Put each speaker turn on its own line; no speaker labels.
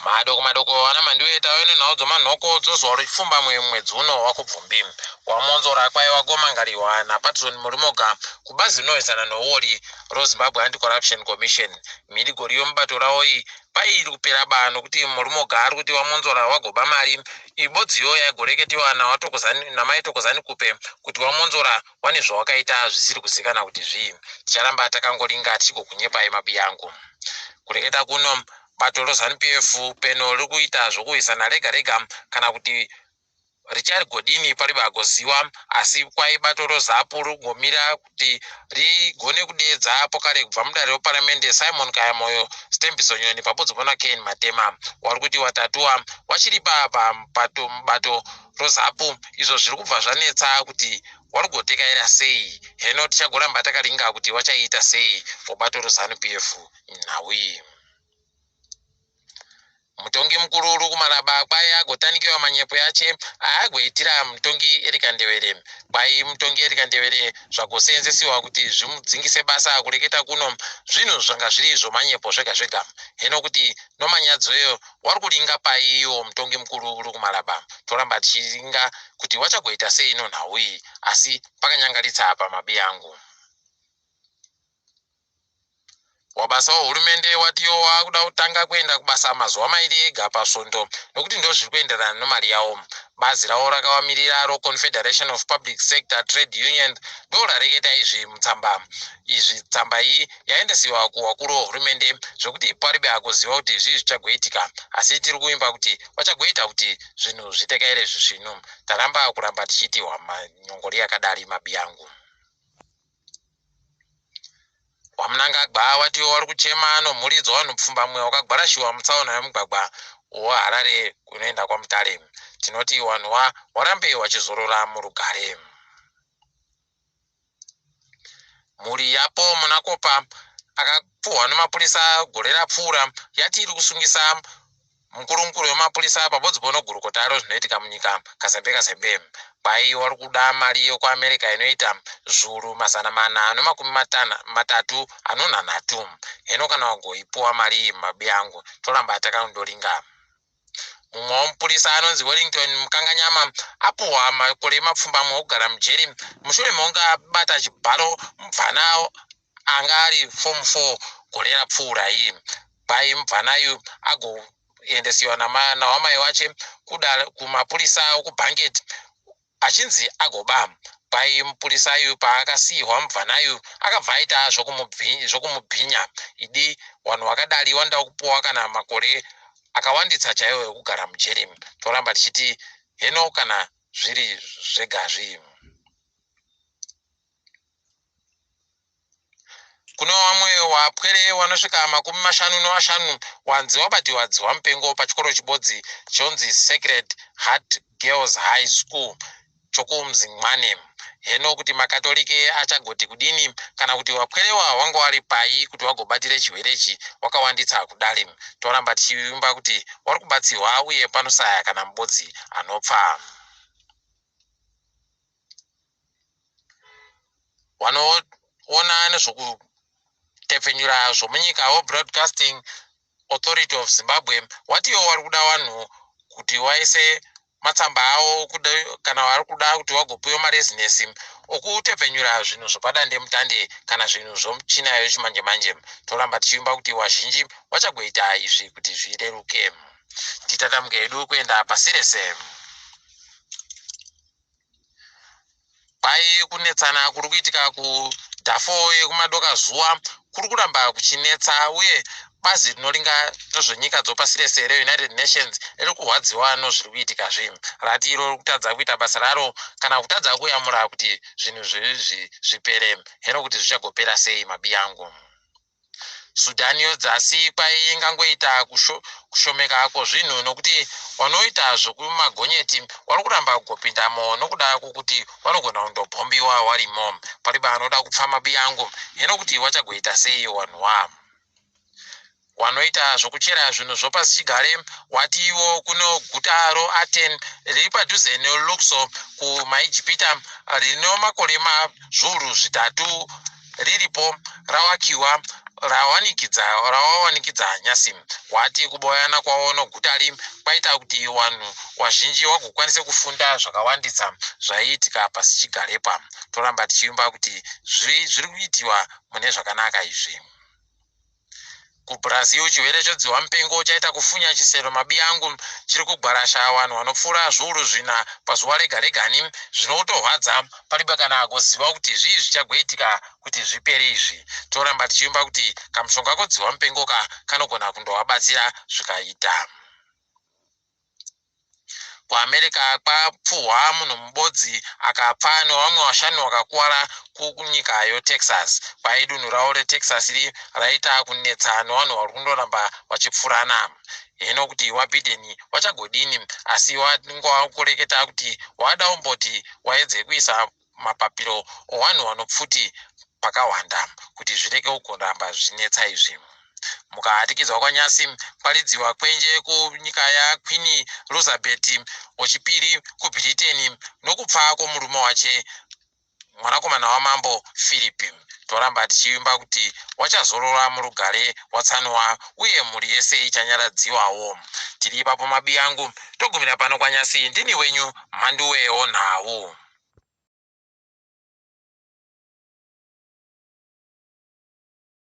Madoko madoko ana Mandiwe tave nenhau dzomanhoko dzozuva rechipfumbamwe mwedzi uno waKubvumbi. WaMwonzora kwaiva komangariwa naPatson Murimoga kubazi rinorwisana nouori roZimbabwe Anti-Corruption Commission. Mhidigori yomubato rawo iyi pairi kupera ba nokuti Murimoga ari kuti waMwonzora wagoba mari ibodziyo yaigoreketiwa naMai Thokozani Khupe kuti waMwonzora wane zvawakaita zvisiri kuzikana kuti zvii. Ticharamba takangoringa tichigokunyepai mabiyangu. Kureketa kuno Bato reZanu PF peno riri kuita zvokurwisana rega rega kana kuti richarigodini paribe agoziwa asi kwai bato reZapu riri kungomira kuti rigone kudeedza pokare kubva mudare reparamende Simon Kayamoyo, Sithembiso Nyoni pabodzi pona Cain Matema wari kuti watatuwa wachiripa pamubato mubato roZapu izvo zviri kubva zvanetsa kuti warigotekaira sei heno tichagoramba takaringa kuti wachaiita sei mubato reZanu PF nhau iyi. Mutongi mukuru uri kuMalaba kwai agotanikiwa manyepo yache aagoitira mutongi Erica Ndevere. Kwai mutongi Erica Ndevere zvagoseenzesiwa kuti zvimudzingise basa kureketa kuno zvinhu zvanga zviri zvomanyepo zvega zvega. Heno kuti nomanyadzoyo wari kuringa pai iwo mutongi mukuru uri kuMalaba. Toramba tichiringa kuti wachagoita sei nonhau iyi asi pakanyangaritsa apa mabiyangu. Wabasa wehurumende watiwo wakuda kutanga kuenda kubasa mazuva mairi ega pasvondo nokuti ndozviri kuenderana nemari yawo. Bazi ravo rakawamirira roConfederation of Public Sector Trade Unions ndorareketa izvi mutsamba izvi. Tsamba iyi yaendesiwa kuwakuru wehurumende zvekuti paribe akuziva kuti zvii zvichagoitika asi tiri kuvimba kuti vachagoita kuti zvinhu zvitekaire zvisvinu. Taramba kuramba tichiitihwa manyongori yakadari mabiyangu. WaMnangagwa watiwo wari kuchema nomhuri dzevanhu pfumbamwe wakagwarashiwa mutsaona yemugwagwa weHarare kunoenda kwaMutare. Tinoti wanhuwa warambe wachizorora murugare. Mhuri yaPaul Munakopa akapfuhwa nemapurisa gore rapfuura yati iri kusungisa Mukuru mukuru wemapurisa pabodzi pono gurukota rezvinoitika munyika Kazembe Kazembe kwai wari kuda mari yekuAmerica inoita zviuru 430 33. Heno kana wagoipuwa mari iyi mabi angu toramba takandoringa. Mumwe wemupurisa anonzi Wellington Mukanganyama apuhwa makore mapfumbamwe okugara mujeri mushure mekunge abata chibharo mubvana anga ari form 4 gore rapfuura iri. Pai mubvana uyu agoendesiwa nawamai wache kumapurisa okuBanket achinzi agoba. Pai mupurisa uyu paakasiirwa mubvana uyu akabva aita zvokumubhinya. Idi vanhu vakadari vanoda kupuwa kana makore akawanditsa chaiwo ekugara mujeri. Toramba tichiti heno kana zviri zvegazvi. Kune wamwe wapwere wanosvika 55 wanzi wabatiwa dzihwa mupengo pachikoro chibodzi chonzi Sacred Heart Girls High School chokuMzingwane. Heno kuti maKatolike achagoti kudini kana kuti wapwerewa wanga wari pai kuti wagobatire chirwere ichi wakawanditsa kudari. Toramba tichivimba kuti wari kubatsirwa uye panosaya kana mubodzi anopfa. Vanoona nezvekutepfenyura zvomunyika weBroadcasting Authority of Zimbabwe watiwo vari kuda vanhu kuti vaise matsamba avo kana vari kuda kuti vagopiwa marezinesi okutepfenyura zvinhu zvepadandemutande kana zvinhu zvomuchina yechimanje manje. Toramba tichivimba kuti vazhinji vachagoita izvi kuti zvireruke. Titatamuke hedu kuenda pasi rese. Kwai kunetsana kuri kuitika kuDarfur yekumadoka zuva kuri kuramba kuchinetsa uye bazi rinoringa nezvenyika dzopasi rese reUnited Nations riri kurwadziwa nozviri kuitika zvi. Rati iro riri kutadza kuita basa raro kana kutadza kuyamura kuti zvinhu zvezvi zvipere. Heno kuti zvichagopera sei mabiyangu. Sudan yodzasi kwaingangoita kushomeka kwozvinhu nokuti wanoita zvokumagonyeti wari kuramba kugopindamo nokuda kwokuti wanogona kundobhombiwa warimo. Pariba anoda kupfa mabiyangu heno kuti wachagoita sei wanhuwa. Wanoita zvokuchera zvinhu zvopasichigare watiwo kuno guta roAten riri padhuze neLuxor kumaIjipita rino makore mazviuru zvitatu riripo rawakiwa Rawanikidza rawawanikidza nyasi wati kuboyana kwavo nogutari kwaita kuti vanhu vazhinji vagokwanise kufunda zvakawandisa zvaiitika pasichigarepa. Toramba tichiimba kuti zviri kuitiwa mune zvakanaka izvi. KuBrazil chirwere chodzihwa mupengo chaita kufunya chisero mabiyangu chiri kugwarasha vanhu vanopfuura zviuru zvina pazuva rega regani zvinotorwadza paribe kana agoziva kuti zvii zvichagoitika kuti zvipere izvi. Toramba tichiimba kuti kamushonga kodzihwa mupengo ka kanogona kundovabatsira zvikaita. KuAmerica kwapfuhwa munhu mubodzi akapfa nevamwe vashanu vakakuvara kunyika yoTexas. Kwai dunhu ravo reTexas iri raita kunetsa nevanhu vari kundoramba vachipfurana. Heno kuti waBiden wachagodini asi wangova kureketa kuti wada kumboti waedze kuisa mapapiro ovanhu vanopfuti pakahwanda kuti zvirege kugoramba zvichinetsa izvi. Mukahatikidzwa kwaNyasi kwaridziwa kwenje kunyika yaQueen Elizabeth wechipiri kuBritain nokupfa kwomurume wache mwanakomana wamambo Philip. Toramba tichiimba kuti wachazorora murugare watsanwa uye mhuri yese ichanyaradziwawo. Tiri ipapo mabiyangu togumira pano kwaNyasi ndini wenyu Mhanduwe Nhau.